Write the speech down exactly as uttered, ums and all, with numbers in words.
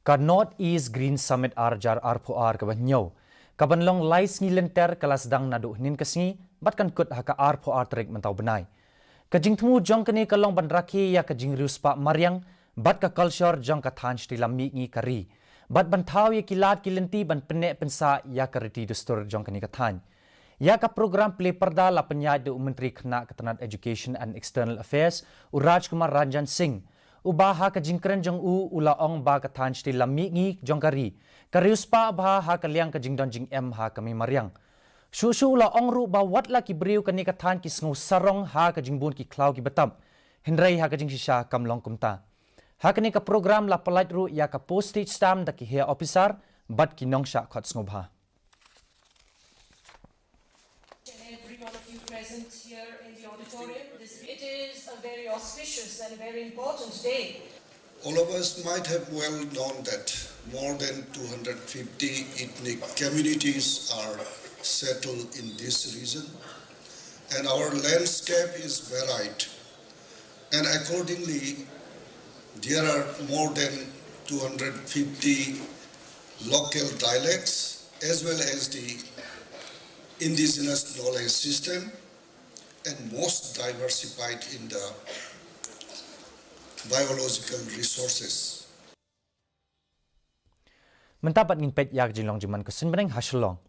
Ka North East Green Summit ar hajar arphew ar kaba hynñiew, kaban long lai sngi lynter, ka la sdang naduh hynnin ka sngi bad kan kut ha ka arphew ar tarik mynta u bnai. Ka jingthmu jong kane ka long ban rakhe ïa ka jingriewspah mariang bad ka culture jong ka thaiñ Shatei Lam Mihngi ka ri, bad ban thaw ïa ki lad ki lynti ban pynneh pynsah ïa ka riti dustur jong kane ka thaiñ. Ïa ka program plie parda la pynïaid da u Myntri Khynnah ka tnat Education and External Affairs, u Rajkumar Ranjan Singh, uba ha ka jingkren jong u u la ong ba ka thaiñ Shatei Lam Mihngi jong ka ri ka riewspah bha ha ka liang ka jingdon jingem ha ka mei mariang. Shuh shuh u la ong ruh ba wat la ki briew kane ka thaiñ ki sngew sarong ha ka jingbun ki khlaw ki btap, hynrei ha ka jingshisha kam long kumta. Ha kane ka program la pyllait ruh ïa ka postage stamp da ki heh ophisar bad ki nongshah khot sngewbha. And every one of you present here in the auditorium, this, it is a very auspicious and a very important day. All of us might have well known that more than two hundred fifty ethnic communities are settled in this region, and our landscape is varied. And accordingly, there are more than two hundred fifty local dialects as well as the indigenous knowledge system, and most diversified in the biological resources. Mynta pat ngin peit ïa ka jinglong jingman ka suiñ bneng ha Shillong.